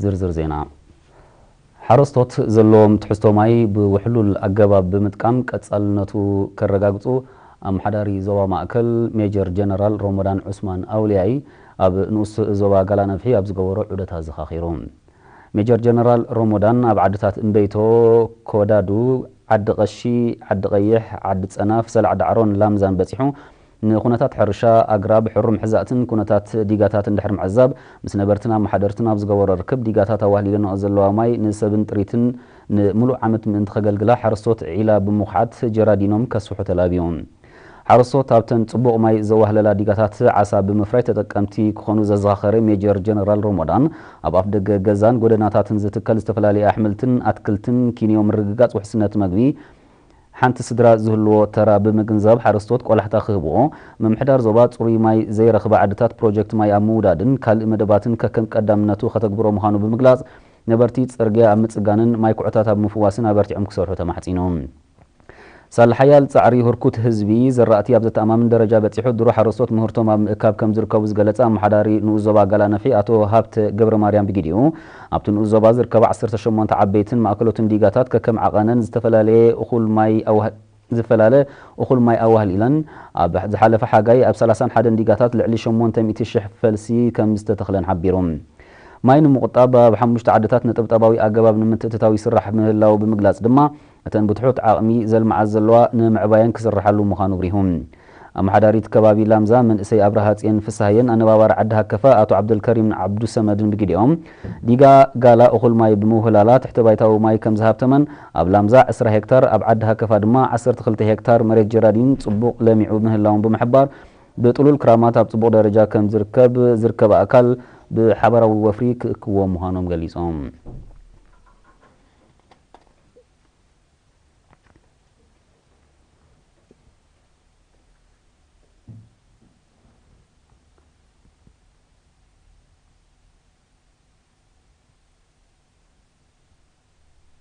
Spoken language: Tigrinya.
ዝርዝር ዜና። ሓረስቶት ዘለዎም ትሕዝቶ ማይ ብውሕሉል ኣገባብ ብምጥቃም ቀጻልነቱ ከረጋግጹ ኣመሓዳሪ ዞባ ማእከል ሜጀር ጀነራል ሮሞዳን ዑስማን ኣውልያይ ኣብ ንኡስ ዞባ ጋላነፍሒ ኣብ ዝገበሮ ዑደት ኣዘኻኺሩ። ሜጀር ጀነራል ሮሞዳን ኣብ ዓድታት እምበይቶ፣ ኮዳዱ፣ ዓዲ ቀሺ፣ ዓዲ ቀይሕ፣ ዓዲ ጸናፍ፣ ሰላዕ ዳዕሮን ላምዛን በጺሑ ንኩነታት ሕርሻ፣ ኣግራብ፣ ሕሩም ሕዛእትን ኩነታት ዲጋታት እንድሕር ምዕዛብ ምስ ነበርትን ኣመሓደርትን ኣብ ዝገበሮ ርክብ፣ ዲጋታት ኣዋህሊለንኦ ዘለዋ ማይ ንሰብን ጥሪትን ንምሉእ ዓመት ምእንቲ ከገልግላ ሓረስቶት ዒላ ብምኹዓት ጀራዲኖም ከስፍሑ ተላብዩ። ሓረስቶት ኣብተን ጽቡቕ ማይ ዘዋህለላ ዲጋታት ዓሳ ብምፍራይ ተጠቀምቲ ክኾኑ ዘዘኻኸረ ሜጀር ጀነራል ሮሞዳን፣ ኣብ ኣፍደገ ገዛን ጎደናታትን ዝትከል ዝተፈላለዩ ኣሕምልትን ኣትክልትን ኪንዮ ምርግጋጽ ውሕስነት መግቢ ሓንቲ ስድራ ዝህልዎ ተራ ብምግንዛብ፣ ሓረስቶት ቆላሕታ ክህብዎ፣ ምምሕዳር ዞባ ጽሩይ ማይ ዘይረኽባ ዓድታት ፕሮጀክት ማይ ኣብ ምውዳድን ካልእ መደባትን ከከም ቀዳምነቱ ከተግብሮ ምዃኑ ብምግላጽ፣ ነበርቲ ጽርግያ ኣብ ምጽጋንን ማይ ኩዕታት ኣብ ምፍዋስን ኣበርቲዖም ክሰርሑ ተማሕጺኑ። ሳላ ሓያል ጻዕሪ ህርኩት ህዝቢ፣ ዘራእቲ ኣብ ዘተኣማምን ደረጃ በጺሑ፣ ድሮ ሓረስቶት ምህርቶም ኣብ ምእካብ ከም ዝርከቡ ዝገለጸ ኣመሓዳሪ ንኡስ ዞባ ጋላነፍሒ ኣቶ ሃብተ ገብረ ማርያም ብጊዲኡ፣ ኣብቲ ንኡስ ዞባ ዝርከባ ዓሰርተ ሸሞንተ ዓበይትን ማእከሎትን ዲጋታት ከከም ዓቐነን ዝተፈላለየ እኹል ማይ ኣዋህ-፣ ዝፈላለ እኹል ማይ ኣዋህሊለን፣ ኣብ ዝሓለፈ ሓጋይ ኣብ ሰላሳን ሓደን ዲጋታት ልዕሊ ሸሞንተ ሚእቲ ሽሕ ፈልሲ ከም ዝተተኽለን ሓቢሩ። ማይ ንምቑጣብ ኣብ ሓሙሽተ ዓድታት ነጠብጣባዊ ኣገባብ ንምትእትታው ይስራሕ ምህላው ብምግላጽ ድማ፣ እተን ብትሑት ዓቕሚ ዘልምዓ ዘለዋ ንምዕባየን ክስርሓሉ ምዃኑ ኣብሪሁ። ኣመሓዳሪት ከባቢ ላምዛ መንእሰይ ኣብርሃ ጽዮን ፍስሃየን ኣነባባሪ ዓዲ ሃከፋ ኣቶ ዓብደልከሪም ዓብዱሰመድን ብግዲኦም፣ ዲጋ ጋላ እኹል ማይ ብምውህላላ ትሕተ ባይታዊ ማይ ከም ዝሃብተመን፣ ኣብ ላምዛ ዕስራ ሄክታር፣ ኣብ ዓዲ ሃከፋ ድማ ዓሰርተ ክልተ ሄክታር መሬት ጀራዲን ጽቡቕ ለሚዑ ምህላውን ብምሕባር፣ ብጥሉል ክራማት ኣብ ጽቡቕ ደረጃ ከም ዝርከብ ዝርከብ ኣካል ብሓባራዊ ወፍሪ ክእክዎ ምዃኖም ገሊጾም።